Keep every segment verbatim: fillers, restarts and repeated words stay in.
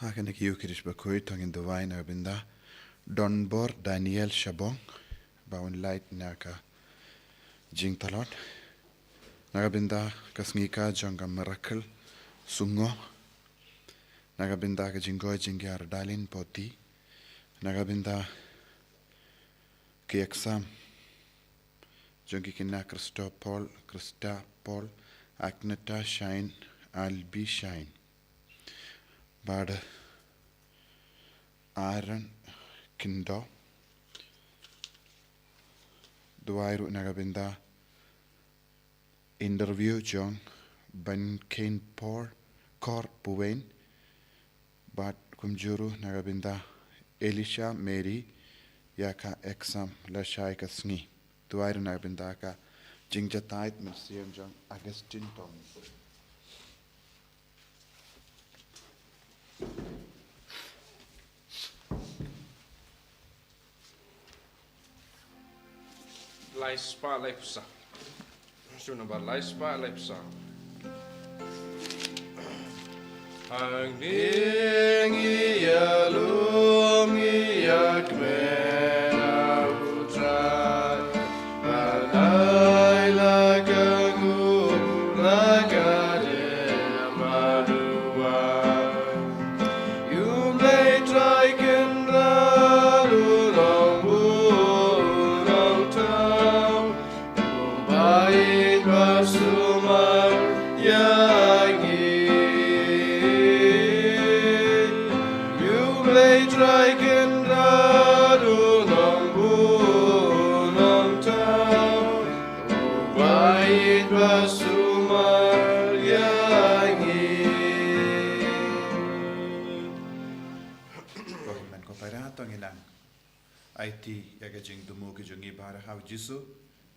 Ha kane ka ïew kyrpad bakhuid to ngin duwai na ka bynta Donbor Daniel Shabong ba un lait na ka jingtlot. Na ka bynta ka sngi ka jong ka Miracle Sungo. Na ka bynta ka jingkoit jingkhiah Dalin Poti. Na ka bynta ki exam jong ki khynnah Christopol, Christapol, Agneta Shine, Albi Shine. Bad Aaron Kindo. Duwai ruh na ka bynta interview jong Ban Kane Por Kor Puwen. Bad kumjuh ruh na ka bynta Elisha Mary ïa ka exam lashai ka sngi. Duwai ruh na ka bynta ka jingjatai mynsiem jong Augustine Tom. Lai spah lai phew saw. Shu nambar lai spah lai phew saw. Hangne ngi ïalum ngi ïakmen ha U Trai. Ban ai la ka nguh la ka dei ma duwai. Ïa U Blei Trai Kynrad u Nongbuh u Nongthaw. Bad ba sumar ïa ngi. Ïa U Blei Trai Kynrad u Nongbuh u Nongthaw. Bad ba sumar ïa ngi. Ko hynmen ko para to ngin nang aiti ïa ka jingthmu ka jong ngi baroh ha U Jisu,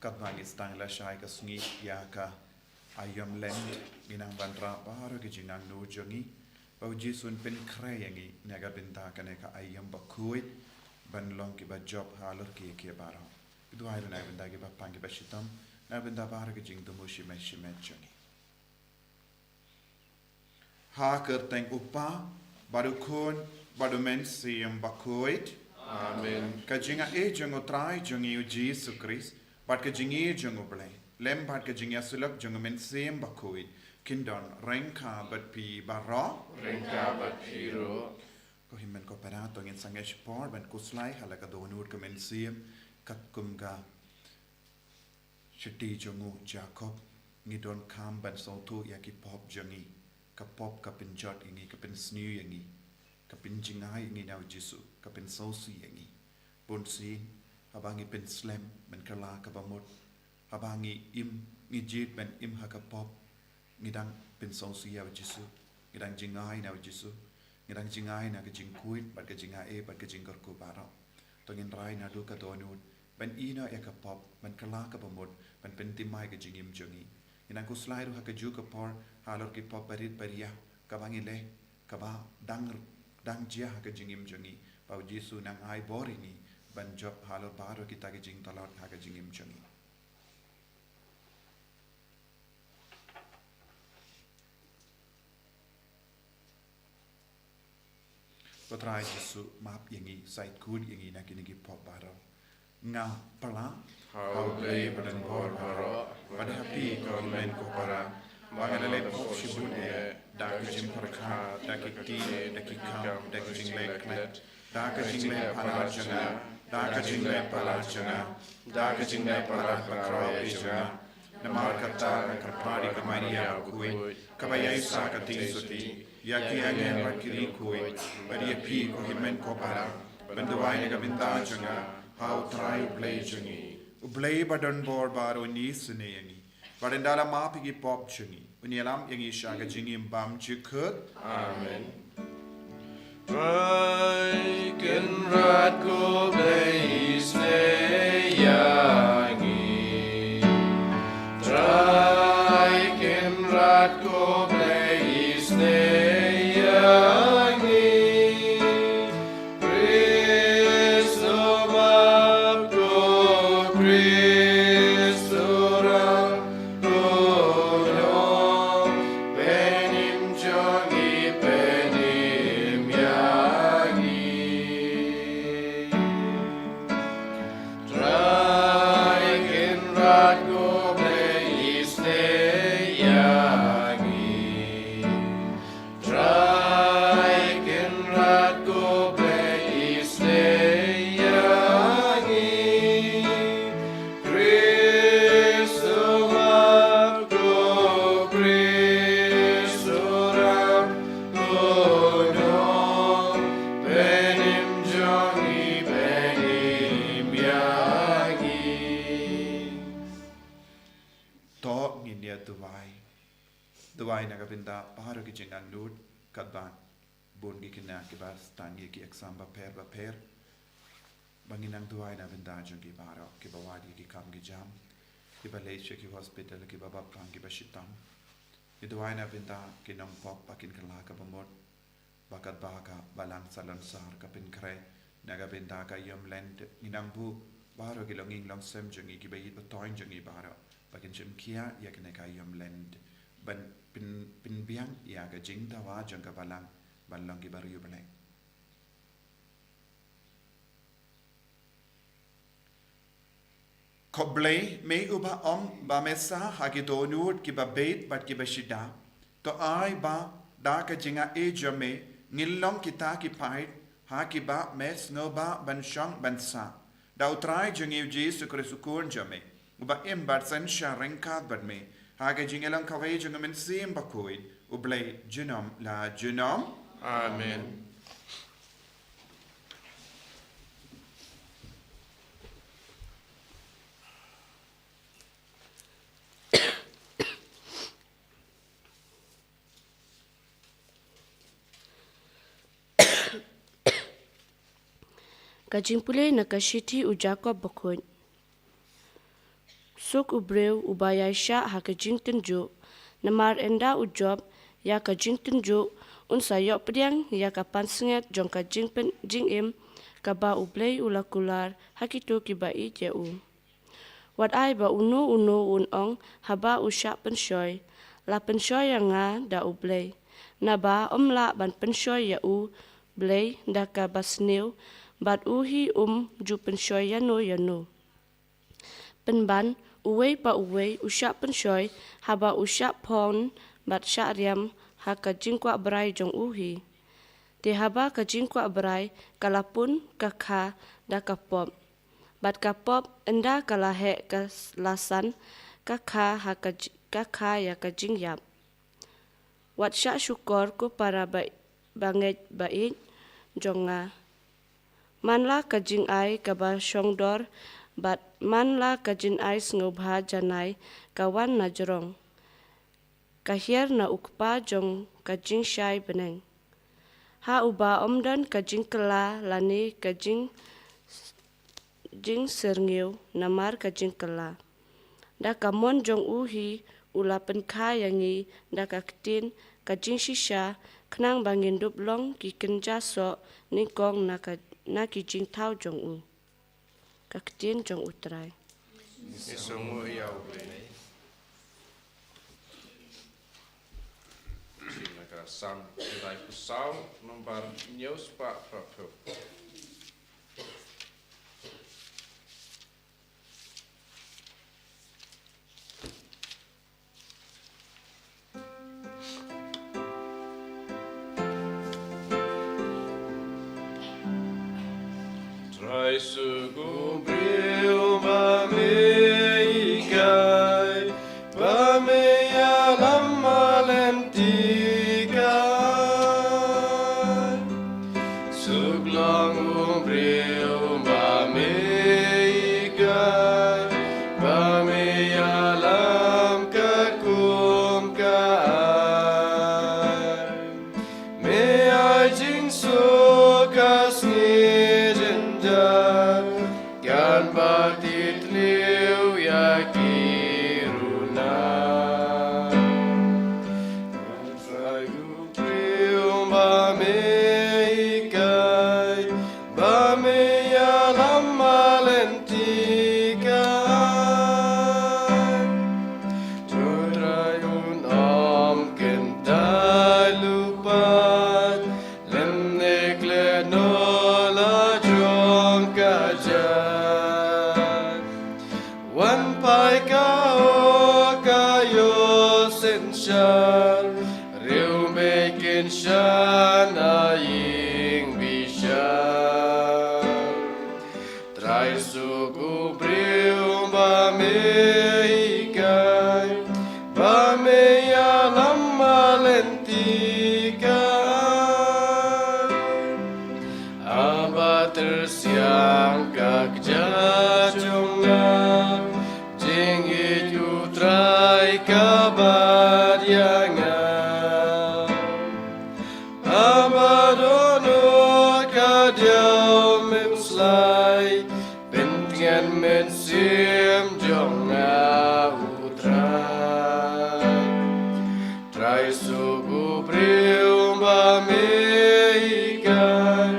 katba ngi sdang lashai ka sngi ïa ka aïom Lent, ngi nang wanrah baroh ka jingangnud jong ngi ba U Jisu un pynkhreh ïa ngi na ka bynta kane ka aïom bakhuid ban long kiba jop halor kiei kiei baroh. Ngi duwai ruh na ka bynta kiba pang kiba shitom, na ka bynta baroh ka jingthmu shimet shimet jong ngi. Ha ka kyrteng U Kpa, bad U Khun, bad U Mynsiem Bakhuid. Amen. Ka jingaiei jong U Trai jong ngi U Jisu Khrist, bad ka jingïeit jong U Blei, lem bad ka jingïasyllok jong U Mynsiem Bakhuid, kin don ryngkat bad phi baroh. Ryngkat bad phi ruh. Ko hynmen ko para to ngin sangeh shipor ban khuslai ha la ka dohnud ka mynsiem, katkum ka shithi jong u Jakob, ngi donkam ban sngewthuh ïa ki pop jong ngi. Ka pop ka pynjot ïa ngi, ka pynsniew ïa ngi, ka pynjngai ïa ngi na U Jisu, ka pynsngewsih ïa ngi. Bunsien, haba ngi pynslem ban kylla kaba mut, haba ngi im, ngi jied ban im ha ka pop, ngi dang pynsngewsih ïa U Jisu, ngi dang jngai na U Jisu, ngi dang jngai na ka jingkhuid bad ka jingaiei bad ka jingkyrkhu baroh. To ngin rai naduh ka dohnud ban ïehnoh ïa ka pop, ban kylla kaba mut, ban pynthymmai ka jingim jong ngi. Ngin nang khuslai ruh ha kajuh ka por halor ki pop barit baria kaba ngi leh, kaba dang, dang jia ha ka jingim jong ngi, ba U Jisu un nang ai bor ïa ngi ban jop halor baroh kita ki jingtlot ha ka jingim jong ngi. Ko Trai Jisu, map ïa ngi, shait khuid ïa ngi na kine ki pop baroh. Nga pla ha U Blei Badonbor baroh, bad ha phi ko hynmen ko para, ba nga la leh pop shibun eh, da ka jingpyrkhat, da ki ktien, da ki kam, da ki jingleh klet, da ka jingleh palat jong nga, da ka jingleh palat jong nga, da ka jingleh palat bakhraw jong nga. Namar kata nga kyrpad ïa ka Maria bakhuid, kaba ïaishah ka tyngshop, ïa ki angel bad ki riewkhuid, bad ïa phi ko hynmen ko para, ban duwai na ka bynta jong nga ha U Trai U Blei jong ngi. U Blei Badonbor baroh un isynei ïa ngi, bad ynda la map ïa ki pop jong ngi, un ïalam ïa ngi sha ka jingim bymjukut. Amen. Trai Kynrad ko Blei isynei ïa ngi. Trai Kynrad ko Blei isynei ïa ngi. Khrist u map, ko Khrist u rai, ko Nongpynim jong ngi, pynim ïa Duwai na ka bynta baroh ki jingangnud, katba bun ki khynnah kiba sdang ïa ki exam bapher bapher. Ba ngin nang duwai na bynta jong ki baroh, kiba wad ïa ki kam ki jam, kiba leit sha ki hospital, kiba bapang, kiba shitom. Ngi duwai na bynta ki nongpop ba kin kylla ka bamut. Ba katba ka Balang Salonsar ka pynkhreh na ka bynta ka Ïewmlent, ngi nang buh baroh ki longïing longsem jong ngi, kiba ïeit ba toiñ jong ngi baroh, ba kin shim khia ïa kane ka Ïewmlent, ban pyn, pynbiang ïa ka jingdawa jong ka Balang, ban long kiba riewblei. Khublei, me uba ong ba me sah ha ki dohnud kiba beit bad kiba shida. To ai ba da ka jingaiei jong me ngin long kita ki paid ha kiba me sngewbha ban shong ban sah. Da U Trai jong ngi U Jisu Khrist U Khun jong me, uba im bad synshar ryngkat bad me ha ka jingïalang kawei jong U Mynsiem Bakhuid, U Blei junom la junom. Amen. Ka jingpule na ka shithi u Jakob Bakhuid. Suk u briew uba ïaishah ha ka jingtynjuh, namar ynda u jop ïa ka jingtynjuh, un sa ïoh pdiang ïa ka pansngiat jong ka jingpyn, jingim kaba U Blei u la kular ha kito kiba ïeit ïa u. Wat ai ba uno uno un ong haba u shah pynshoi, la pynshoi ïa nga da U Blei. Naba ym lah ban pynshoi ïa U Blei da kaba sniew, bad U hi um ju pynshoi ïano ïano. Pynban, uwei pa uwei u shah pynshoi haba u shah phong bad shah riam ha ka jingkwah brai jong u hi. Te haba ka jingkwah brai ka la pun, ka kha da ka pop. Bad ka pop, ynda ka la heh ka s-, la san, ka kha ha ka j-, ka kha ïa ka jingïap. Wat shah shukor, ko para ba, bangeit ba ïeit jong nga. Man la ka jingai kaba shongdor, bad man la ka jingai sngewbha janai ka wan na jrong, ka hiar na U Kpa jong ka jingshai bneng, ha uba ym don ka jingkylla lane ka jing, jingsyrngiew namar ka jingkylla. Da ka mon jong U hi U la pynkha ïa ngi da ka ktien ka jingshisha, khnang ba ngin dup long ki kynja soh nyngkong na ka, na ki jingthaw jong U. Ka ktien jong U Trai. Ngi sngewnguh ïa U Blei. Shim na ka Salm khyndai phew saw, nombar hynñiew spah phra phew. Trai, suk u briew ba me hikai, ba me ïalam ha lynti kai. Suk long u briew ba me hikai, ba me ïalam katkum ka ai. Me ai jingsuk ha sngi jynjar, kan ba tied thliew ïa ki runa. Trai, u briew ba me hikai, ba me ïalam ha lynti kai. To Trai un ym kyntait lypa, lymne klet noh la jong ka jait. Wan phai ka, oh ka ïoh synshar, riewbeiñ kin shah na ïing bishar. Trai, suk u briew ba me hikai, ba me ïalam ha lynti kai. Haba tyrsiang ka kjat jong nga, jingïeit U Trai ka bat ïa nga. Jisu u briew ba me hikai,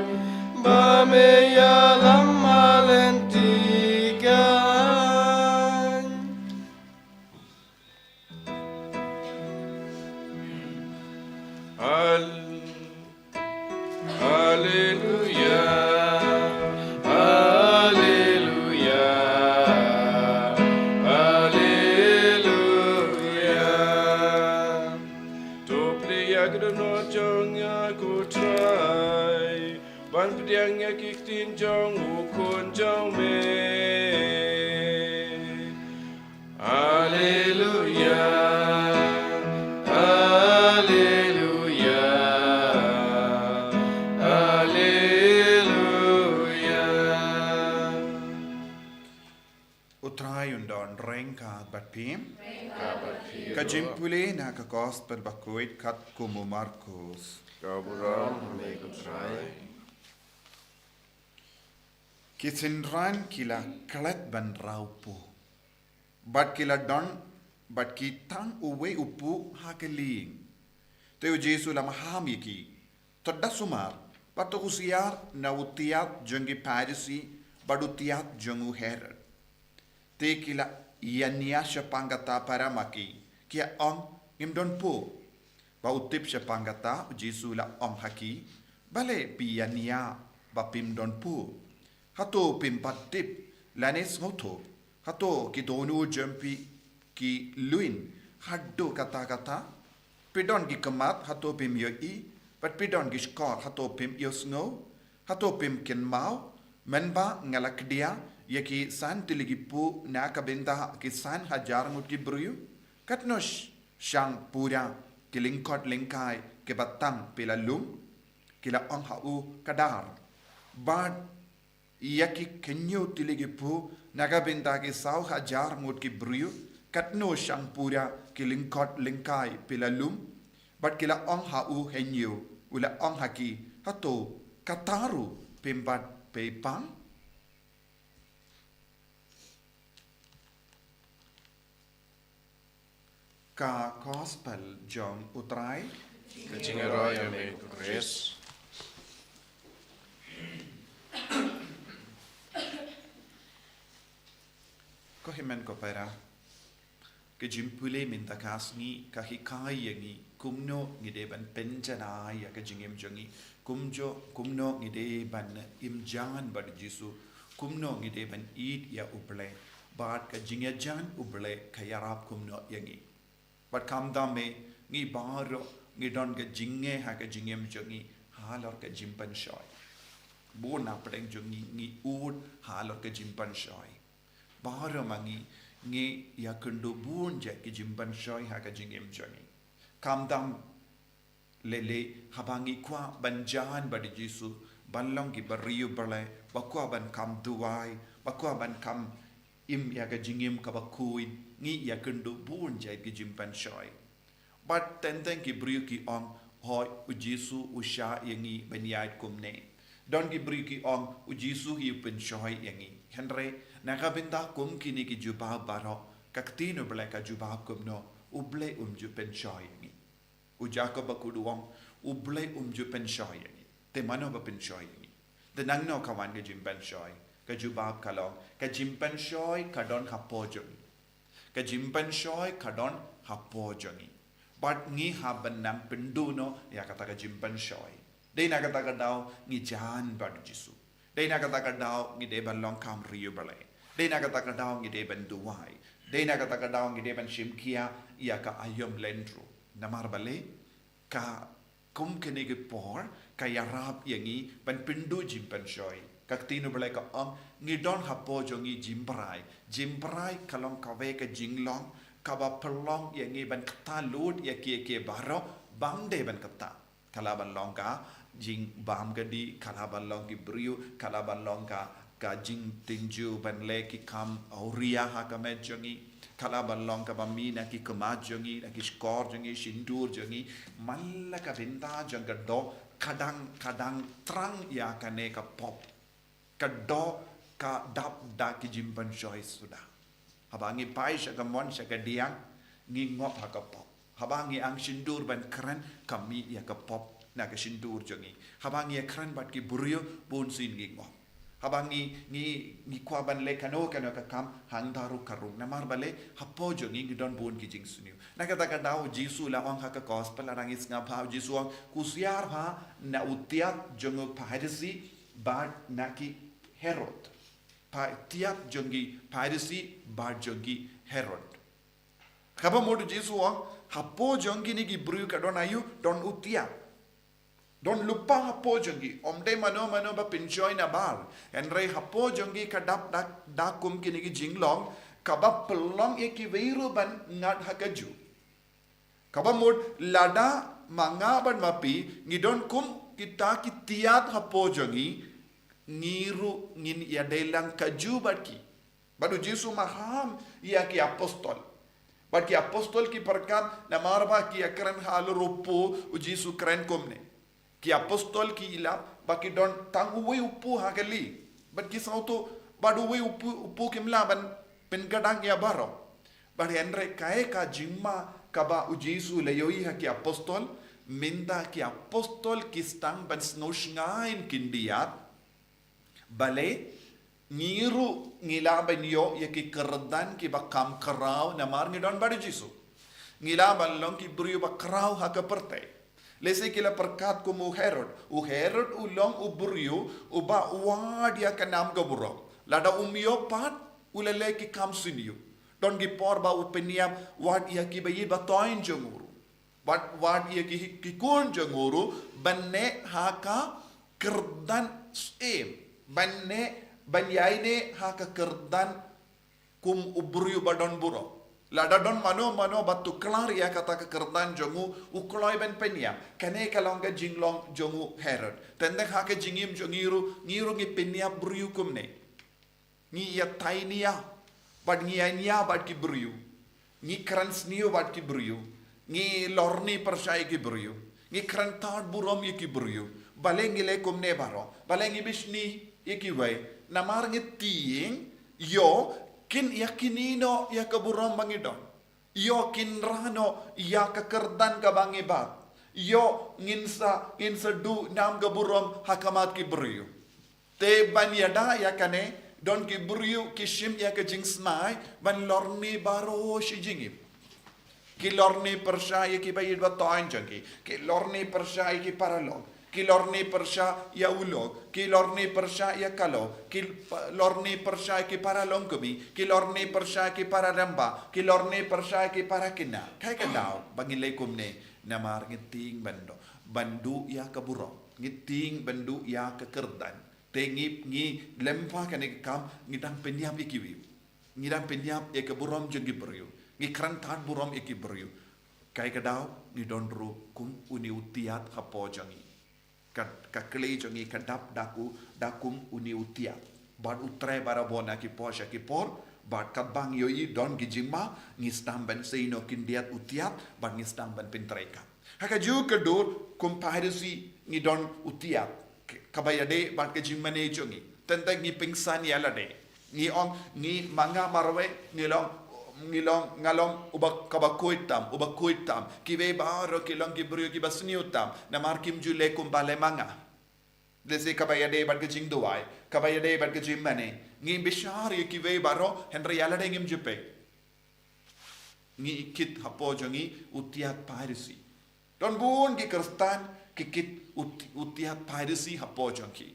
ba me ïalam ha lynti kan. Al- Haleluya, haleluya, haleluya. To plie ïa ka dohnud jong nga ko Trai, ban pdiang ïa ki ktien jong u Khun jong me. Haleluya, haleluya, haleluya. U Trai un don ryngkat bad phi. Ka jingpule na ka Gospel bakhuid katkum u Markus. Ka burom ha me ko Trai. Ki synran ki la klet ban rau puh. Bad ki la don, bad ki tang uwei u puh ha ka lieng. Te u Jisu u la maham ïa ki. To da sumar, bad to husiar na u tiat jong ki Pharisi, bad u tiat jong u Herod. Te ki la ïania shaphang kata para ma ki, ki ong, ngim don puh. Ba u tip shaphang kata, u Jisu u la ong ha ki, balei phi ïania ba phim don puh. Hato phim pat tip lane sngewthuh, hato ki dohnud jong phi ki lwin haduh katta katta? Phi don ki khmat, hato phim ïohi? Bad phi don ki shkor, hato phim ïohsngew? Hato phim kynmaw mynba nga la khia ïa ki san tylli ki puh na ka bynta ki san hajar ngut ki briew? Katno sh- shang pura ki lyngkot lyngkai kiba tang phi la lum? Ki la ong ha u, ka dar. Bad ïa ki khynñiew tylli ki puh na ka bynta ki saw hajar ngut ki briew, katno shang pura ki lyngkot lyngkai phi la lum? Bad ki la ong ha u, hynñiew. U la ong ha ki, hato katta ruh phim pat pei pang? Ka Gospel jong u Trai. Ka jingïaroh ïa me ko Khrist. Ko hynmen ko para, ka jingpule mynta ka sngi ka hikai ïa ngi kumno ngi dei ban pynjanai ïa ka jingim jong ngi, kumjuh kumno ngi dei ban im jan bad u Jisu, kumno ngi dei ban ïeit ïa u Blei, bad ka jingïajan u Blei ka ïarap kumno ïa ngi. Bad khamtam eh, ngi baroh ngi don ka jingeh ha ka jingim jong ngi halor ka jingpynshoi. Bun na pdeng jong ngi ngi ud halor ka jingpynshoi. Baroh ma ngi ngi ïakynduh bun jait ki jingpynshoi ha ka jingim jong ngi. Khamtam lei lei haba ngi kwah ban jan bad u Jisu, ban long ki briew u Blei, ba kwah ban kham duwai, ba kwah ban kham im ïa ka jingim kaba khuid, ngi ïakynduh bun jait ki jingpynshoi. Bad teng teng ki briew ki ong, hooid u Jisu u shah ïa ngi ban ïaid kumne. Don ki briew ki ong u Jisu hi u pynshoi ïa ngi. Hynrei na ka bynta kum kine ki jubab baroh, ka ktien u Blei ka jubab kumno, u Blei um ju pynshoi ïa ngi. U Jakob bakhuid u ong, u Blei um ju pynshoi ïa ngi. Te mano ba pynshoi ïa ngi? Te nangno ka wan ka jingpynshoi? Ka jubab ka long, ka jingpynshoi ka don hapoh jong ngi. Ka jingpynshoi ka don hapoh jong ngi. Bad ngi hap ban nang pynduh noh ïa kata ka jingpynshoi. Dei na kata ka daw ngi jan bad u Jisu. Dei na kata ka daw ngi dei ban long kham ri u Blei. Dei na kata ka daw ngi dei ban duwai. Dei na kata ka daw ngi dei ban shim khia ïa ka aïom lyngkhuh. Namar balei? Ka kum kine ki por ka ïarap ïa ngi ban pynduh jingpynshoi. Ka ktien u Blei ka ong, ngi don hapoh jong ngi jingbrai. Jingbrai ka long kawei ka jinglong kaba pynlong ïa ngi ban kata lut ïa kiei kiei baroh bym dei ban kata. Ka lah ban long ka jingbam ka dih, ka lah ban long ki briew, ka lah ban long ka ka jingtynjuh ban leh ki kam awria ha ka met jong ngi. Ka lah ban long kaba mih na ki khmat jong ngi, na ki shkor jong ngi, shyntur jong ngi. Man la ka bynta jong ka doh, ka dang, ka dang thrang ïa kane ka pop. Ka doh ka dap da ki jingpynshoi suda. Haba ngi phai sha ka mon sha ka diang, ngi ngop ha ka pop. Haba ngi ang shyntur ban kren, ka mih ïa ka pop na ka shyntur jong ngi. Haba ngi ïa kren bad ki briew, bun sien ngi ngop. Haba ngi, ngi, ngi kwah ban leh kano kano ka kam, hangta ruh ka rung. Namar balei, hapoh jong ngi ngi don bun ki jingsniew. Na kata ka daw, Jisu la ong ha ka gospel, lada ngi sngap bha, Jisu ong, kusiar bha na u tiat jong u Pharisi bad na ki Herod. Pa tiat jong ki Pharisi bad jong ki Herod. Kaba mut Jisu ong, hapoh jong kine ki briew ka don aïu, don u tiat. Don lypa hapoh jong ki, ym dei mano mano ba pynshoi na bar. Hynrei hapoh jong ki ka dap da, da kum kine ki jinglong, kaba pynlong ïa kiwei ruh ban ngat ha ka ju. Kaba mut lada ma nga bad ma phi, ngi don kum kita ki tiat hapoh jong ngi, ngi ruh ngin ïadei lang ka ju bad ki. Bad u Jisu maham ïa ki apostol. Bad ki apostol ki pyrkhat namar ba ki ïa kren halor u pu, u Jisu kren kumne. Ki apostol ki ïalap ba ki don tang uwei u pu ha kali. Bad ki sngewthuh, bad uwei u pu, u pu kim lah ban pynkhadang ïa baroh. Bad hynrei kaei ka jingma kaba u Jisu la ïohi ha ki apostol, mynta ki apostol ki sdang ban sngewshngaiñ khyndiat. Balei, ngi ruh ngi lah ban ïoh ïa ki kyrdan kiba kham khraw namar ngi don bad u Jisu. Ngi lah ban long ki briew ba khraw ha ka pyrthei. Lehse ki la pyrkhat kum u Herod. U Herod u long u briew uba wad ïa ka nam ka burom. Lada um ïoh pat, u la leh ki kam sniew. Don ki por ba u pynïap wat ïa kiba ïeit ba thoiñ jong u ruh. Wat, wat ïa ki, ki khun jong u ruh, ban neh ha ka kyrdan syiem. Ban neh, ban ïaineh ha ka kyrdan kum u briew ba don burom. Lada don mano mano ba tuklar ïa kata ka kyrdan jong u, u kloi ban pynïap. Kane ka long ka jinglong jong u Herod. Teng teng ha ka jingim jong ngi ruh, ngi ruh ngi pynïap briew kumne. Ngi ïa thaiñ nia, bad ngi ïa nia bad ki briew. Ngi kren sniew bad ki briew. Ngi lorni pyrshah ïa ki briew. Ngi kren tad burom ïa ki briew. Balei ngi leh kumne baroh. Balei ngi bishni ïa kiwei. Namar ngi tieng, ïoh, kin ïa kine noh ïa ka burom ba ngi don. Ïoh kin rah noh ïa ka kyrdan kaba ngi bat. Ïoh ngin sa, ngin sa duh nam ka burom ha khmat ki briew. Te ban ïada ïa kane, don ki briew ki shim ïa ka jingsnei, ban lorni baroh shi jingim. Ki lorni pyrshah ïa kiba ïeit ba thoiñ jong ki. Ki lorni pyrshah ïa ki paralok. Ki lorni pyrshah ïa u lok. Ki lorni pyrshah ïa ka lok. Ki pa-, lorni pyrshah ïa ki paralongkmie. Ki lorni pyrshah ïa ki paralymphang. Ki lorni pyrshah ïa ki parakynthei. Kaei ka daw, ba ngi leh kumne. Namar ngi tieng ban duh. Ban duh ïa ka burom. Ngi tieng ban duh ïa ka kyrdan. Te ngi, ngi lympah kane ka kam, ngi dang pynïap ïa kiwei. Ngi dang pynïap ïa ka burom jong ki briew. Ngi kren tad burom ïa ki briew. Kaei ka daw, ngi don ruh kum une u tiat hapoh jong ngi. Ka, ka khlei jong ngi ka dap da ku, da kum une u tiat. Bad u trei barabor na ki por sha ki por, bad katba ngi ïohi don ki jingma, ngi sdang ban sei noh khyndiat u tiat, bad ngi sdang ban pyntreikam. Ha kajuh ka dur, kum Pharisi ngi don u tiat. K-, kaba ïadei bad ka jingmane jong ngi. Teng teng ngi pynsan ïa lade. Ngi ong, ngi ma nga marwei, ngi long, ngi long, nga long, uba kaba khuid tam, uba khuid tam. Kiwei baroh ki long ki briew kiba sniew tam. Namar kim ju leh kumba leh ma nga. Lehse kaba ïadei bad ka jingduwai, kaba ïadei bad ka jingmane. Ngi bishar ïa kiwei baroh, hynrei ïa lade ngim ju peit. Ngi kit hapoh jong ngi u tiat Pharisi. Don bun ki Khristan ki kit u ti-, u tiat Pharisi hapoh jong ki.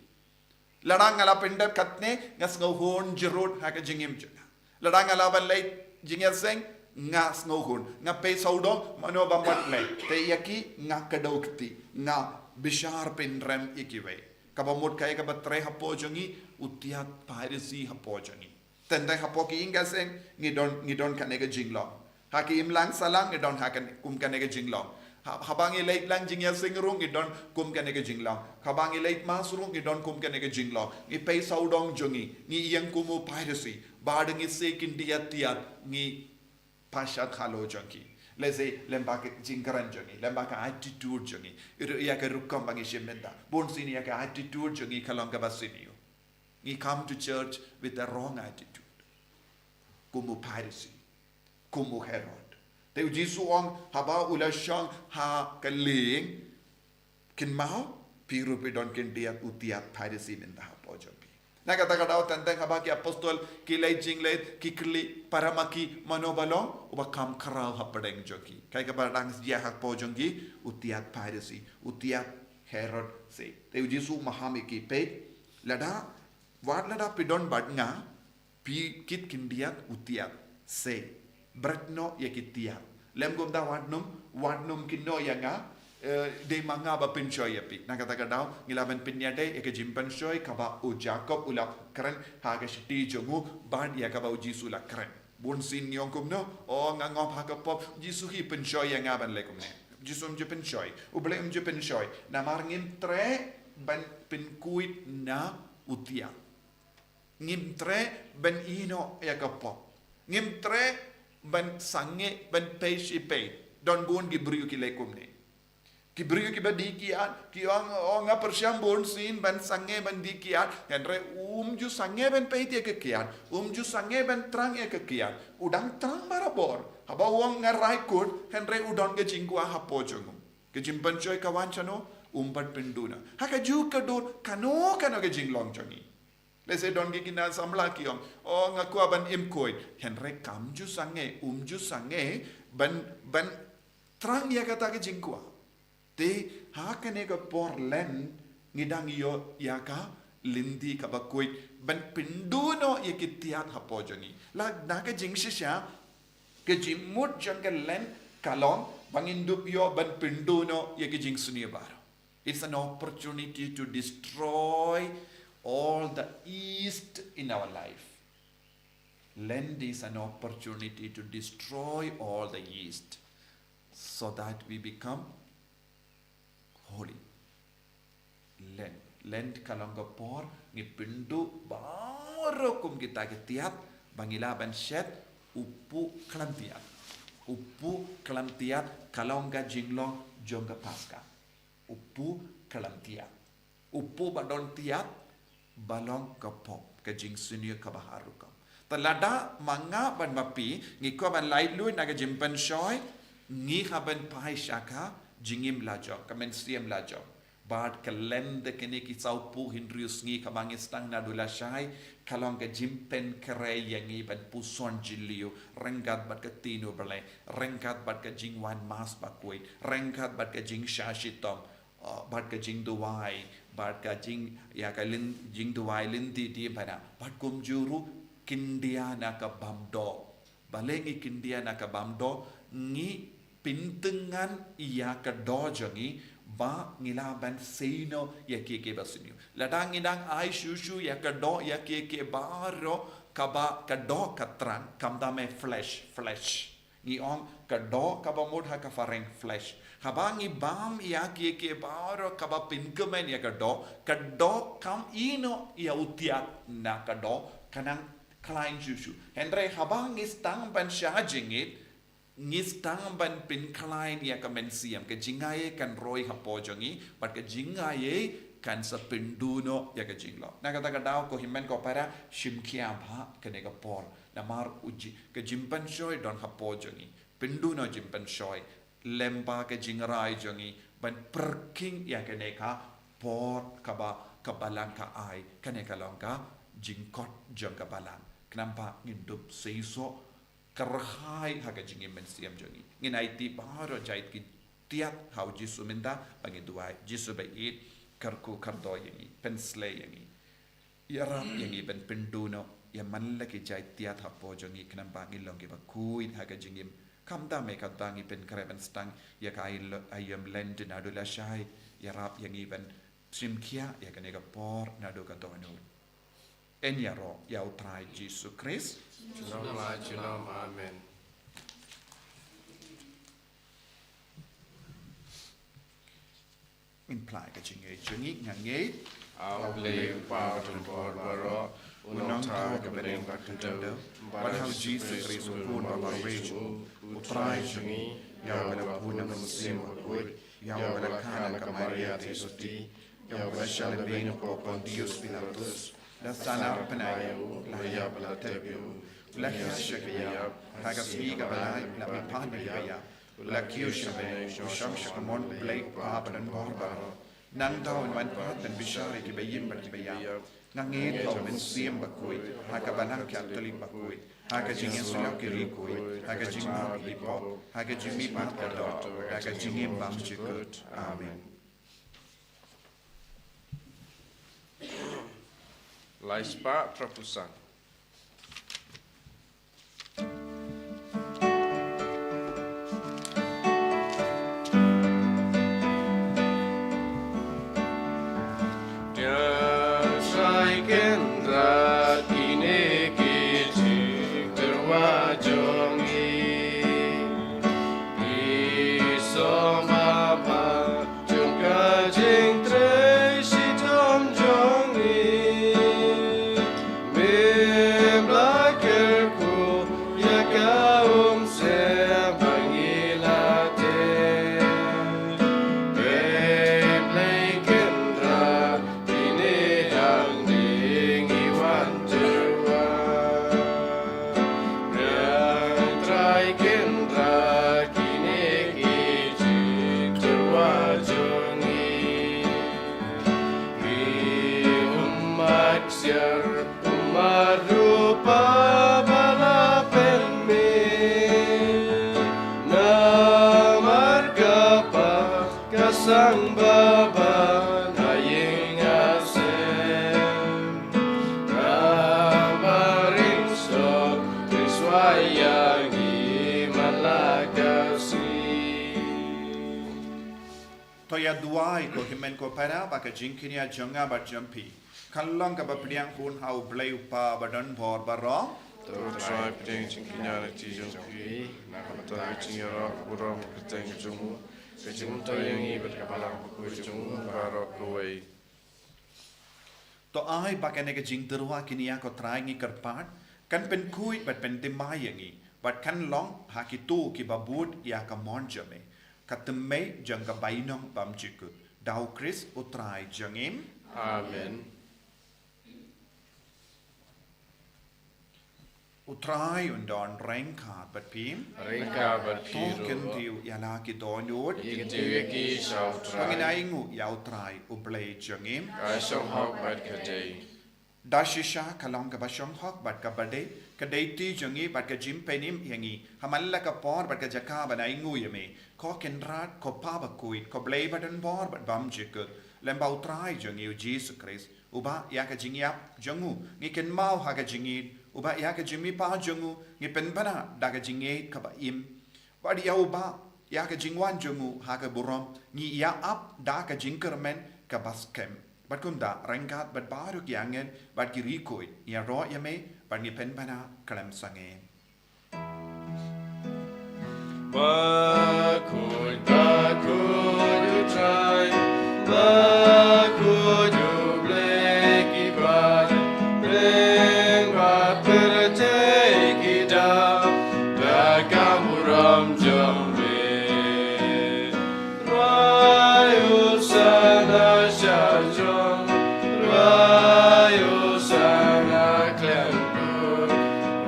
Lada nga la pyndep katne, nga sngewhun jrut ha ka jingim jong nga. Lada nga lah ban leit jingïaseng, nga sngewhun. Nga pei sawdong, mano ba mad leit. Te ïa ki, nga kdew kti. Nga bishar pynrem ïa kiwei. Kaba mut kaei kaba trei hapoh jong ngi, u tiat Pharisi hapoh jong ngi. Teng teng hapoh ki ïing ki seng, ngi don, ngi don kane ka jinglong. Ha ki imlang sahlang, ngi don ha kane, kum kane ka jinglong. Ha, haba ngi leit lang jingïaseng ruh, ngi don kum kane ka jinglong. Haba ngi leit mass ruh, ngi don kum kane ka jinglong. Ngi pei sawdong jong ngi, ngi ïeng kum u Pharisi. Bad ngi sei khyndiat tiat, ngi pashat halor jong ki. Lehse lyngba ka jingkren jong ngi, lyngba ka attitude jong ngi. Ïa ka rukom ba ngi shim bynta. Bun sien ïa ka attitude jong ngi ka long kaba sniew. Ngi come to church with the wrong attitude. Kum u Pharisi, kum u Herod. Te u Jisu u ong, haba u la shong ha ka lieng, kynmaw, phi ruh phi don khyndiat u tiat Pharisi mynta hapoh jong phi. Na kata ka daw teng teng haba ki apostol ki leit jingleit, ki kylli para ma ki mano ba long uba kham khraw hapdeng jong ki. Kaei kaba dang jia hapoh jong ki? U tiat Pharisi, u tiat Herod se. Te u Jisu u maham ïa ki, peit, lada, wat lada phi don bad nga, phi kit khyndiat u tiat se. Bret noh ïa ki tiat. Lym kumta wat nym, wat nym kynnoh ïa nga, eh, dei ma nga ba pynshoi ïa phi. Na kata ka daw ngi lah ban pynïadei ïa ka jingpynshoi kaba u Jakob u la kren ha ka shithi jong u bad ïa kaba u Jisu u la kren. Bun sien ngi ong kumno, o nga ngop ha ka pop, Jisu hi pynshoi ïa nga ban leh kumne. Jisu um ju pynshoi, U Blei um ju pynshoi. Namar ngim treh ban pynkhuid na u tiat. Ngim treh ban ïehnoh ïa ka pop. Ngim treh ban sangeh ban peit shi peit. Don bun ki briew ki leh kumne. Ki briew kiba dih kiad ki ong, o nga pyrshang bun sien ban sangeh ban dih kiad. Hynrei um ju sangeh ban peit ïa ka kiad. Um ju sangeh ban trang ïa ka kiad. U dang trang barabor. Haba u ong nga rai kut, hynrei u don ka jingkwah hapoh jong u. Ka jingpynshoi ka wan shano? Um pat pynduh noh. Ha kajuh ka dur kano kano ka jinglong jong ngi. Lehse don ki khynnah samla ki ong, o nga kwah ban im khuid. Hynrei kam ju sangeh, um ju sangeh ban, ban trang ïa kata ka jingkwah. Te ha kane ka por Lent ngi dang ïoh ïa ka lynti kaba khuid ban pynduh noh ïa ki tiat hapoh jong ngi. Lada na ka jingshisha, ka jingmut jong ka Lent ka long ba ngin dup ïoh ban pynduh noh ïa ki jingsniew baroh. It's an opportunity to destroy all the yeast in our life. Lent is an opportunity to destroy all the yeast so that we become holy. Lent, Lent ka long ka por ngi pynduh baroh kum kita ki tiat ba ngi lah ban shet u puh khlem tiat. U puh khlem tiat ka long ka jinglong jong ka Paska. U puh khlem tiat. U puh ba don tiat ba long ka pop, ka jingsniew kaba har rukom. Te lada ma nga bad ma phi ngi kwah ban laitluid na ka jingpynshoi, ngi hap ban phai sha ka jingim lajong, ka mynsiem lajong. Bad ka Lent da kine ki saw phew hynriew sngi kaba ngi sdang naduh lashai ka long ka jingpynkhreh ïa ngi ban puson jylliew ryngkat bad ka ktien U Blei, ryngkat bad ka jingwan Mass bakhuid, ryngkat bad ka jingshah shitom, uh, bad ka jingduwai, bad ka jing, ïa ka lyn, jingduwai lynti diengphna, bad kumjuh ruh khyndiat na ka bam doh. Balei ngi khyndiat na ka bam doh? Ngi pyntngan ïa ka doh jong ngi ba ngi lah ban sei noh ïa kiei kiei ba sniew. Lada ngi dang ai shuh shuh ïa ka doh ïa kiei kiei baroh kaba ka doh ka thrang, khamtam eh flesh, flesh. Ngi ong ka doh kaba mut ha ka phareng flesh. Haba ngi bam ïa kiei kiei baroh kaba pynkmen ïa ka doh, ka doh kam ïehnoh ïa u tiat na ka doh, ka nang khlaiñ shuh shuh. Hynrei haba ngi sdang ban shah jingit, ngi sdang ban pynkhlaiñ ïa ka mynsiem, ka jingaiei kan roi hapoh jong ngi, bad ka jingaiei kan sa pynduh noh ïa ka jinglong. Na kata ka daw ko hynmen ko para, shim khia bha kane ka por. Namar u ji, ka jingpynshoi don hapoh jong ngi. Pynduh noh jingpynshoi. Lem bha ka jingrai jong ngi ban pyrkhing ïa kane ka por kaba ka Balang ka ai. Kane ka long ka jingkhot jong ka Balang. Khnang ba ngin dup seisoh kyrhai ha ka jingim mynsiem jong ngi. Ngin aiti baroh jait ki tiat ha u Jisu mynta ba ngin duwai. Jisu ba ïeit, kyrkhu kyrdoh ïa ngi, pynsleh ïa ngi. Ïarap ïa ngi ban pynduh noh ïa man la ki jait tiat hapoh jong ngi khnang ba ngin long kiba khuid ha ka jingim. Khamtam eh katba ngi pynkhreh ban sdang ïa ka ai lo-, aïom Lent naduh lashai. Ïarap ïa ngi ban shim khia ïa kane ka por naduh ka dohnud. Yn ïaroh ïa u Trai Jisu Khrist. Junom la junom, amen. Ngin phla ïa ka jingngeit jong ngi, nga ngeit. A U Blei u Kpa uba don bor baroh, u Nongthaw ïa ka bneng bad ka khyndew, bad ha u Jisu Khrist u Khun ba marwei jong u, u Trai jong ngi, ïa uba la bun na u Mynsiem Bakhuid, ïa uba la kha na ka Maria Theisotti, ïa uba la shah lyndet na u Pontius Pilatus, la sahnarphna ïa u, la ïap, la tep ïa u, La kha sha kiba ïap, ha ka sngi kaba lai la mihpat na kiba ïap. La kiew sha bneng, u shong sha kamon U Blei U Kpa badonbor baroh. Nangta un wan pat ban bishar ïa kiba im bad kiba ïap. Nga ngeit ha U Mynsiem Bakhuid, ha ka Balang Katholik bakhuid, ha ka jingïasyllok ki riewkhuid, ha ka jingmap ïa ki pop, ha ka jingmihpat ka doh, ha ka jingim bymjukut. Amen. Lai spah phra phew san. Trai Kynrad, kine ki jingtyrwa jong ngi. Ki song ba jong ka jingtrei shitom jong ngi. Mem la kyrkhu ïa ka umsem ba ngi la tei. Blei, Blei Kynrad, kine hangne ngi wan tyrwa. Trai Kynrad, kine ki jingtyrwa jong ngi. Ngi ummat ksiar, ummat rupa ba la pynmih. Namar ka pap ka sang ba ban ha ïing ha sem. Namar ring stok, ring shuwa ïa ngi man la ka sngi. To ïa duwai ko hynmen ko para ba ka jingkñia jong nga bad jong phi kan long kaba pdiang hun ha U Blei U Kpa badonbor baroh. To Trai pdiang jingkñia na kti jong phi, na ka bynta ka jingïaroh burom kyrteng jong u, ka jingmyntoi ïa ngi bad ka Balang bakhuid jong u baroh kawei. To ai ba kane ka jingtyrwa kñia ko Trai ngi kyrpad kan pynkhuid bad pynthymmai ïa ngi bad kan long ha kito kiba bud ïa ka mon jong me, ka thymmei jong ka bainong bymjukut. Da U Khrist U Trai jong ngi. Amen. U Trai un don ryngkat bad phi. Ryngkat bad phi ruh. To kyntiew ïa la ki dohnud. Ngi kyntiew ïa ki sha U Trai. Ba ngin ainguh ïa U Trai U Blei jong ngi. Ka shong hok bad ka dei. Da shisha ka long kaba shong hok bad kaba dei, ka dei ti jong ngi bad ka jingpynim ïa ngi ha man la ka por bad ka jaka ban ainguh ïa me, ko Kynrad, ko Pa bakhuid, ko Blei badonbor bad bymjukut, lem bad U Trai jong ngi U Jisu Khrist. Uba ïa ka jingïap jong u ngi kynmaw ha ka jingïeit, uba ïa ka jingmihpat jong u ngi pynbna da ka jingïeit kaba im. Bad ïa uba ïa ka jingwan jong u ha ka burom ngi ïa ap da ka jingkyrmen kaba skhem. Bad kumta ryngkat bad baroh ki angel bad ki riewkhuid ngi ïaroh ïa me bad ngi pynbna khlem sangeh. Bakhuid, bakhuid U Trai, bakhuid U Blei ki paidbah, bad pyrthei ki dap da ka burom jong me. Rwai Hosana sha jrong, rwai Hosana khlem kut,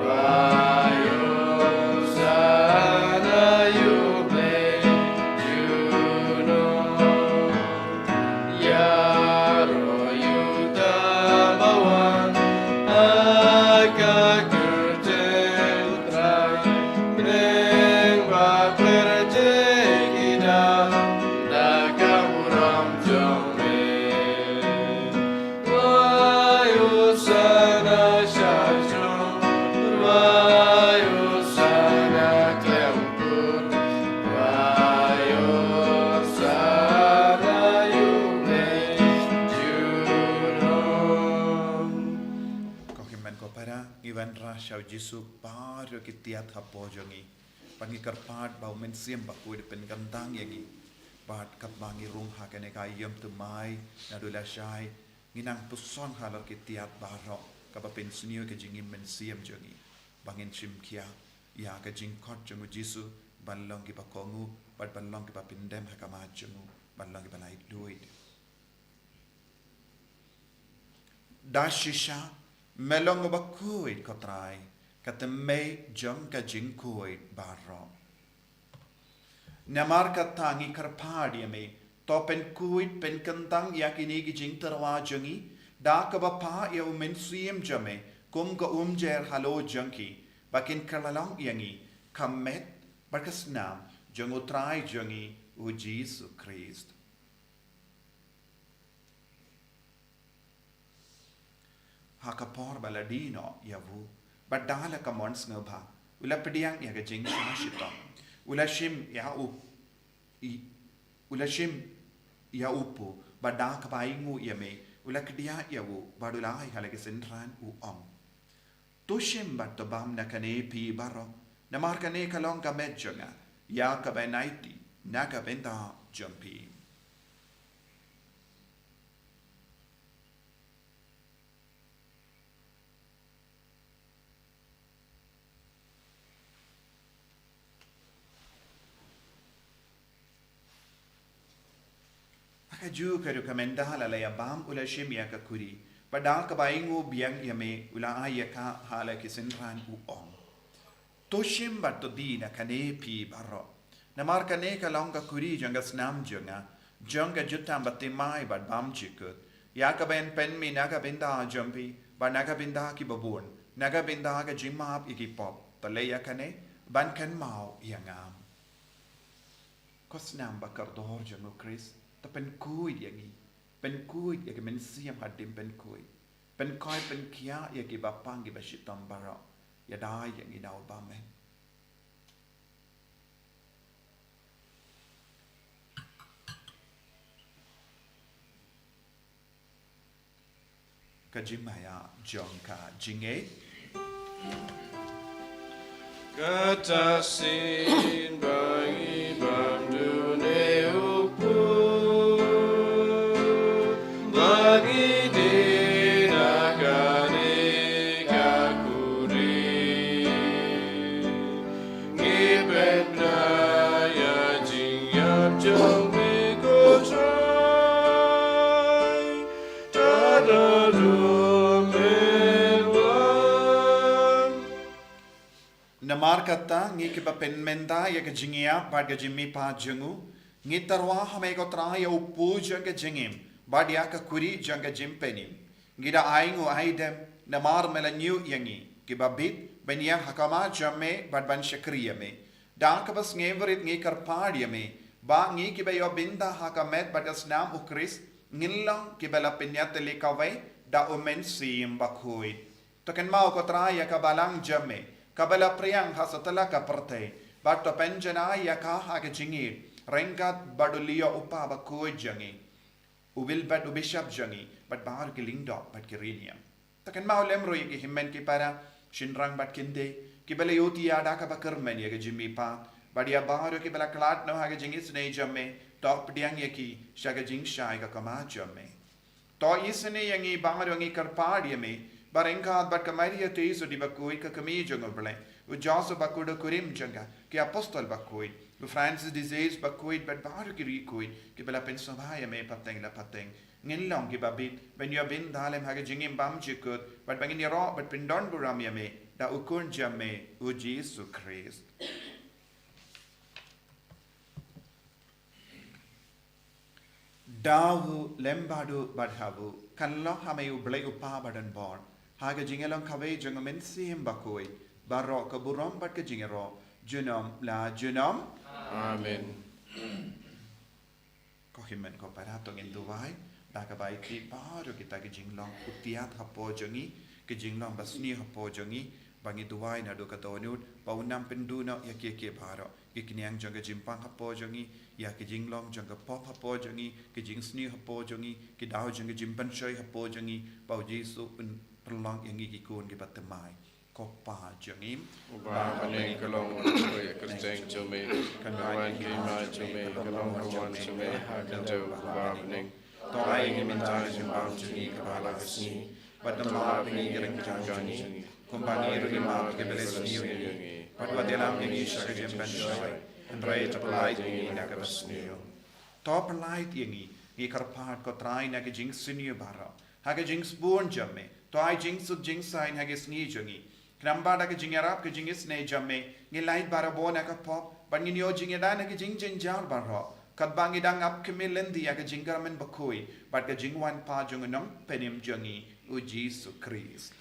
rwai Hosana ïa U Blei junom. Ïaroh ïa uta ba wan ha ka kyrteng Trai, bad pyrthei ki dap da ka burom jong me. Rwai Hosana sha jrong, rwai Hosana khlem kut, rwai Hosana ïa U Blei junom. Ko hynmen ko para, ngi wanrah sha U Jisu baroh ki tiat hapoh jong ngi. Bad ngi kyrpad ba U Mynsiem Bakhuid un pynkyntang ïa ngi. Bad katba ngi rung ha kane ka aïom thymmai naduh lashai, ngi nang puson halor ki tiat baroh kaba pynsniew ïa ka jingim mynsiem jong ngi. Ba ngin shim khia ïa ka jingkhot jong U Jisu ban long kiba kohnguh bad ban long kiba pyndem ha khmat jong u, ban long kiba laitluid. Da shisha me long uba khuid ko Trai, Ka tymmen jong ka jingkhuid baroh. Namar kata ngi kyrpad ïa me, to pynkhuid pynkyntang ïa kine ki jingtyrwa jong ngi, da kaba phah ïa u Mynsiem jong me kum ka umjer halor jong ki, ba kin kylla long ïa ngi ka met bad ka snam jong u Trai jong ngi u Jisu Khrist. Ha ka por ba la die noh ïa u, bad da la ka mon sngewbha, u la pdiang ïa ka jingshah shitom, u la shim ïa u, i, u la shim ïa u pu, bad da kaba ainguh ïa me, u la kdiah ïa u, bad u la ai ha la ki synran u ong: To shim bad to bam na kane phi baroh, namar kane ka long ka met jong nga, ïa kaba aiti na ka bynta jong phi. Ha kajuh ka rukom, ynda la ïa bam, u la shim ïa ka khuri, bad da kaba ainguh biang ïa me, u la ai ïa ka ha la ki synran u ong: To shim bad to die na kane phi baroh, namar kane ka long ka khuri jong ka snam jong nga, jong ka jutang bathymmai bad bymjukut, ïa kaba yn pynmih na ka bynta jong phi bad na ka bynta kiba bun, na ka bynta ka jingmap ïa ki pop. To leh ïa kane ban kynmaw ïa nga. Ko snam ba kordor jong u Khrist, to pynkhuid ïa ngi, pynkhuid ïa ki mynsiem hadien pynkhuid, pynkhuid pynkhiah ïa kiba pang kiba shitom baroh, ïada ïa ngi na u bymman. Ka jingmaïa jong ka jingngeit. Kata shisien ba ngi bam dune u pu, ba ngi die na kane ka khuri, ngi pynbna ïa jingïap jong me ko Trai. Namar kata, ngi kiba pynmynta ïa ka jingïap bad ka jingmihpat jong u, ngi tyrwa ha me ko Trai ïa u pu jong ka jingim, bad ïa ka khuri jong ka jingpynim. Ngi da ainguh aidem, namar me la ñiew ïa ngi kiba bit ban ïeng ha khmat jong me bad ban shakri ïa me. Da kaba sngewrit ngi kyrpad ïa me, ba ngi kiba ïoh bynta ha ka met bad ka snam u Khrist, ngin long kiba la pynïatylli kawei da u Mynsiem Bakhuid. To kynmaw ko Trai ïa ka balang jong me, kaba la phriang ha satlak ka pyrthei, bad to pynjanai ïa ka ha ka jingïeit, ryngkat bad u Leo u Kpa Bakhuid jong ngi, u Wilbert u Bishop jong ngi, bad baroh ki lyngdoh bad ki riewniam. To kynmaw lem ruh ïa ki hynmen ki para, shynrang bad kynthei, kiba la ïohi ïa da kaba kyrmen ïa ka jingmihpat, bad ïa baroh kiba la khlad noh ha ka jingisynei jong me, to pdiang ïa ki sha ka jingshai ka khmat jong me. To isynei ïa ngi baroh, ngi kyrpad ïa me, ba ryngkat bad ka Maria Theisotti Bakhuid ka kmie jong u Blei, u Joseph Bakhuid u kurim jong ka, ki apostol bakhuid, u Francis de Sales Bakhuid bad baroh ki riewkhuid kiba la pynsngewbha ïa me pateng la pateng, ngin long kiba bit ban ïoh bynta lem ha ka jingim bymjukut, bad ba ngin ïaroh bad pyndonburom ïa me da u Khun jong me u Jisu Khrist. Da u lem bad u bad ha u, kan long ha me U Blei U Kpa badonbor, ha ka jingïalong kawei jong u Mynsiem Bakhuid, baroh ka burom bad ka jingïaroh, junom la junom. Amen. Ko hynmen ko para, to ngin duwai da kaba ïeit baroh kita ki jinglong u tiat hapoh jong ngi, ki jinglong basniew hapoh jong ngi, ba ngi duwai naduh ka dohnud, ba un nang pynduh noh ïa kiei kiei baroh, ki khñiang jong ka jingpang hapoh jong ngi, ïa ki jinglong jong ka pop hapoh jong ngi, ki jingsniew hapoh jong ngi, ki daw jong ka jingpynshoi hapoh jong ngi, ba U Jisu un pynlong ïa ngi ki khun kiba thymmai. Ko Pa jong ngi, uba ha bneng, ka long kyrteng jong me, ka wan ka hima jong me, ka long ka mon jong me ha ka jaw uba ha bneng. To ai ïa ngi mynta ka jingbam jong ngi kaba ha la ka sngi, bad to map ïa ngi ki ryngkang jong ngi, kumba ngi ruh ngi map ïa kiba la sniew ïa ngi, bad wat ïalam ïa ngi sha ka jingpynshoi, hynrei to pyllait ïa ngi na kaba sniew. To pyllait ïa ngi, ngi kyrpad ko Trai, na ka jingsniew baroh, ha ka jingsbun jong me, to ai jingsuk jingsaiñ ha ka sngi jong ngi, Khnang ba da ka jingïarap ka jingisynei jong me, ngin lait barabor na ka pop, bad ngin ïoh jingïada na ka jingjynjar baroh. Katba ngi dang ap khmih lynti ïa ka jingkyrmen bakhuid, bad ka jingwan pat jong u Nongpynim jong ngi, u Jisu Khrist.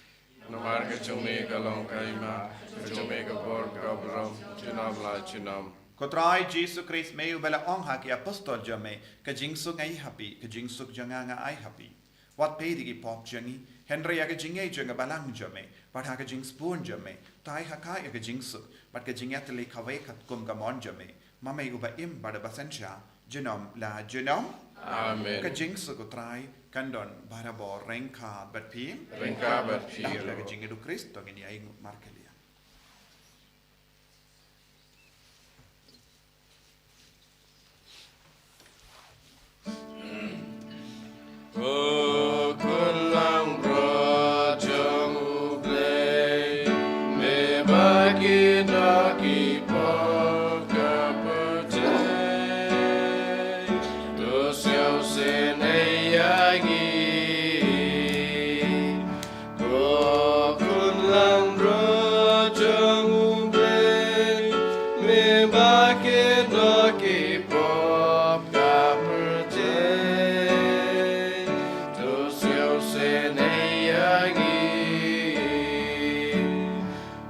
Namar ka jong me ka long ka hima, ka jong me ka bor ka burom, junom la junom. Ko Trai Jisu Khrist, me uba la ong ha ki apostol jong me, ka jingsuk nga ai ha phi, ka jingsuk jong nga nga ai ha phi. Wat peit ïa ki pop jong ngi, hynrei ïa ka jingngeit jong ka balang jong me, bad ha ka jingsbun jong me, tai ha ka ïa ka jingsuk, bad ka jingïatylli kawei katkum ka mon jong me, ma me uba im bad uba synshar, junom la junom. Amen. Ka jingsuk u Trai kan don barabor ryngkat bad phi. Ryngkat bad phi. Dap ïa ka jingïeit u Khrist to ngin ïa ïeng markylliang. Ko khun langbrot jong U Blei, me ba kit na ki pop ka pyrthei, to sngewsynei ïa ngi. Ko khun langbrot jong U Blei, me ba kit na ki pop ka pyrthei, to sngewsynei ïa ngi.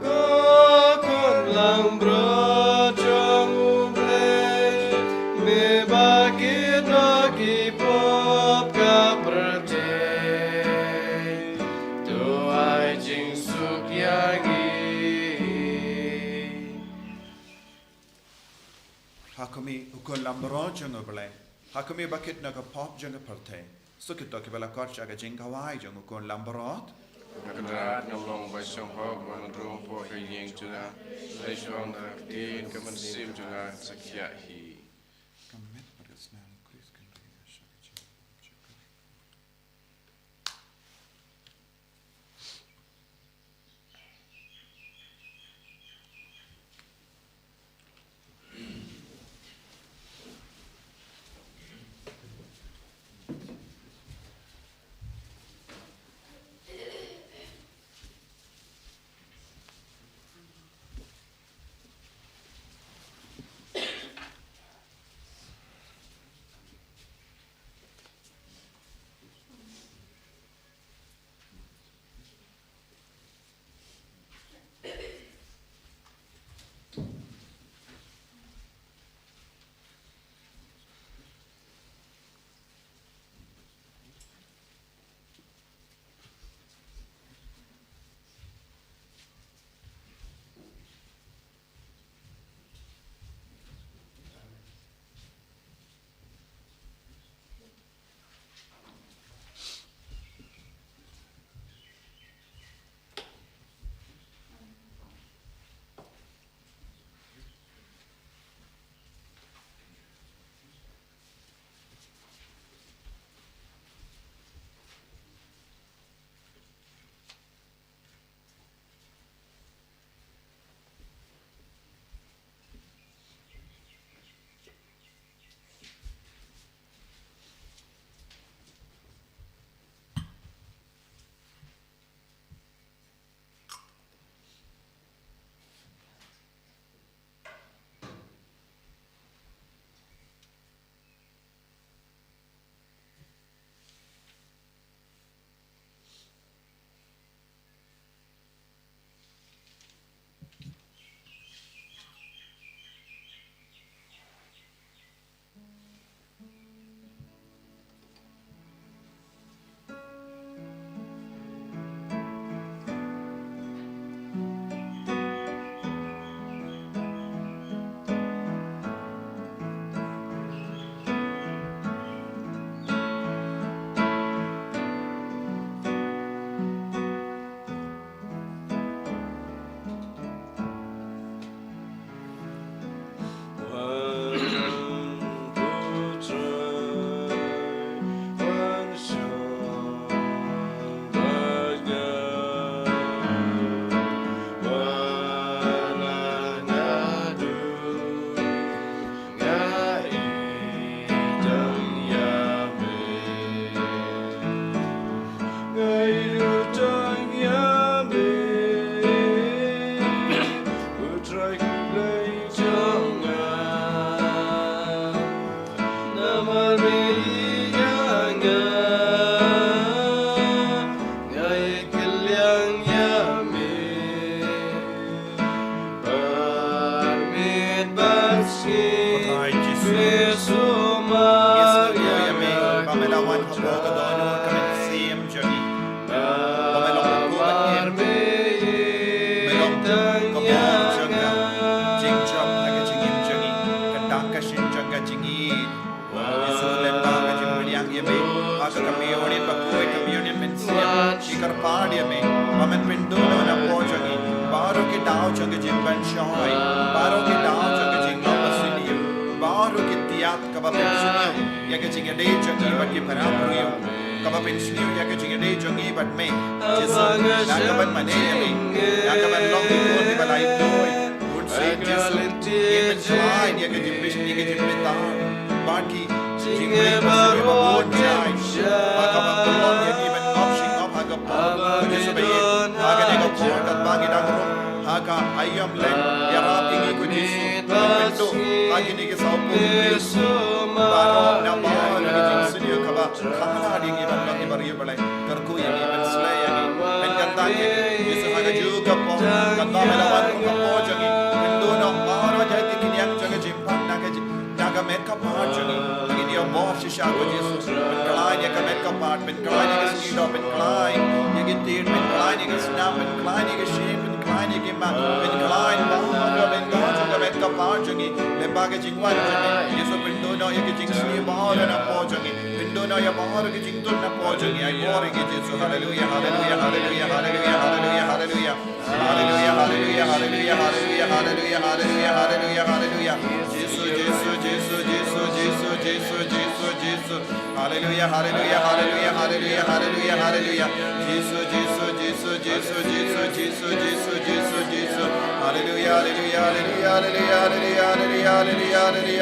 Ko khun langbrot jong U Blei, me ba kit na ki pop ka pyrthei, to ai jingsuk ïa ngi. Ha khmih, ko khun langbrot jong U Blei. Ha khmih ba kit na ka pop jong ka pyrthei. Suk ïa kito kiba la khot sha ka jingkhawai jong ko khun langbrot. Ko Kynrad, nga long ba shonghok ba ngan rung hapoh ka ïing jong nga. Hynrei shwa na ka ktien ka mynsiem jong nga kan sa khiah hi. Ka met bad ka snam u Khrist kan ri sha ka jingkhawai. Ka dohnud ka mynsiem jong ngi. Ba me long ka bor, me long ka bor jong ka jingjop ha ka jingim jong ngi. Ka dak ka shin jong ka jingïeit. Jisu, lyngba ka jingpdiang ïa me ha ka communion bakhuid, communion mynsiem, ngi kyrpad ïa me ba men pynduh noh na ka bor jong ngi baroh ki daw jong ka jingpynshoi, baroh ki daw jong ka jinglong basniew, baroh ki tiat kaba pynsniew ïa ka jingïadei jong ngi bad ki para briew, kaba pynsniew ïa ka jingïadei jong ngi bad me. Jisu, da ka ban mane ïa me, da ka ban long ki khun kiba la ithuh. Bun sien Jisu, ngi pynkhlaiñ ïa ka jingpynsniew, ïa ka jingpynbitar bad ki jingpynbitar ba bun jait, ba kaba pynlong ïa ngi ban ngop shi ngop ha ka por. Jisu ba ïeit, ha kane ka por katba ngi dang rung ha ka aïom leh, ïarap ïa ngi ko Jisu, pynduh ha kine ki saw phew briew baroh na baroh ki jingsniew kaba kha ïa ngi ban long ki briew ba leh. Kyrkhu ïa ngi, pynsleh ïa ngi, pynkyntang ïa ngi. Jisu, ha kajuh ka por katba me la wan kum ka por jong ngi, pynduh noh baroh jait ki khñiang jong ka jingpang na ka ji-, na ka met ka phad jong ngi. Ngi ïa bor shisha ko Jisu, pynkhlaiñ ïa ka met ka phad, pynkhlaiñ ïa ka sngi doh, pynkhlaiñ ïa ki tied, pynkhlaiñ ïa ka snam, pynkhlaiñ ïa ka shin, pynkhlaiñ ïa ki ma, pynkhlaiñ baroh ka bynta jong ka met ka phad jong ngi. Lyngba ka jingwan jong ngi, Jisu, pynduh noh ïa ka jingsniew baroh na ka por jong ngi. Pynduh noh ïa baroh ka jingtut na ka por jong ngi. Ai bor ïa ngi Jisu. Haleluia, haleluia, haleluia, haleluia, haleluia, haleluia. Haleluia, haleluia, haleluia, haleluia, haleluia, haleluia, haleluia, haleluia. Jisu, Jisu, Jisu, Jisu, Jisu, Jisu, Jisu, Jisu. Haleluia, haleluia, haleluia, haleluia, haleluia, haleluia. Jisu, Jisu, Jisu, Jisu, Jisu, Jisu, Jisu, Jisu, Jisu. Haleluia, haleluia, haleluia,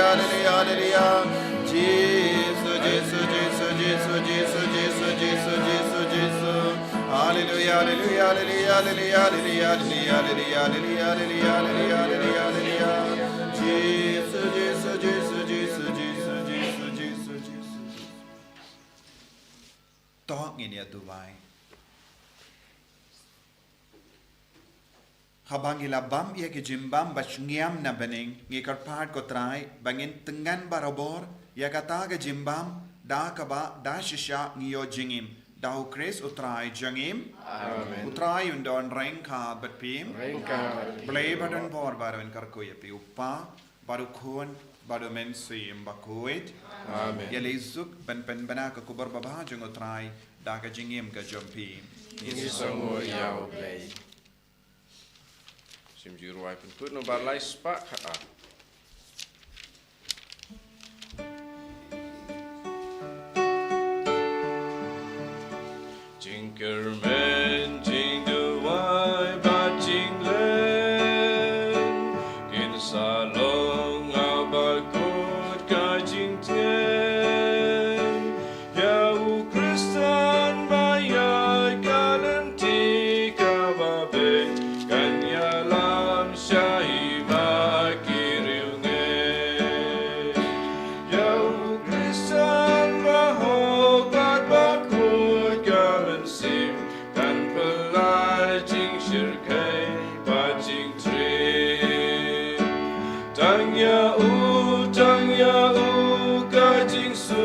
haleluia, haleluia. Jisu, Jisu, Jisu, Jisu, Jisu, Jisu, Jisu, Jisu, Jisu. Haleluia, haleluia, haleluia, haleluia, haleluia. Jisu, Jisu, Jisu, Jisu, Jisu, Jisu, Jisu, Jisu. To ngin ïa duwai. Haba ngi la bam ïa ki jingbam ba shngiam na bneng, ngi kyrpad ko Trai ba ngin tyngan barabor ïa kata ka jingbam da kaba da shisha ngi ïoh jingim. Da U Khrist U Trai jong ngi. Amen. U Trai un don ryngkat bad phi. Ryngkat bad phi. Blei ba don bor baroh un kyrkhu ïa phi, U Kpa bad U Khun bad U Mynsiem Bakhuid. Amen. Ïa lei suk ban pynbna ka khubor babha jong U Trai da ka jingim ka jong phi. Ngi sngewnguh ïa U Blei. Shim jingrwai pynkut nombar lai spah khat ar. Jingkyrmen, jingduwai bad jinglen kin sa long ha bakut ka jingtngen. Ïa u Khristan ba ïaid ka lynti kaba beit kan ïalam sha hima ki riewngeit. Ïa u Khristan ba hok bad ba khuid ka mynsiem kan pyllait jingshyrkhei bad jingtrei. Tang ïa u, tang ïa u ka jingsuk.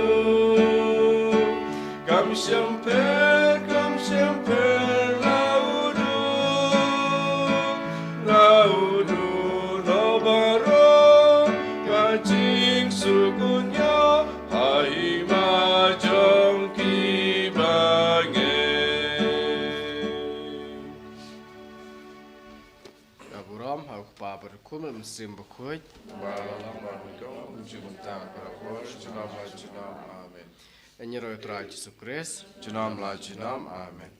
Kam shym pher, kam shym pher la u duh, la u duh noh baroh ka jingsuk un ïoh ha hima jong ki bangeit. Ka burom ha U Kpa bad U Khun bad U Mynsiem Bakhuid. Ba la long bad uta kum ka jingmut, mynta bad ha ka por jong ka jingim. Amen. Ïa ngi ruh ïa U Trai Jisu Khrist. Junom la junom. Amen.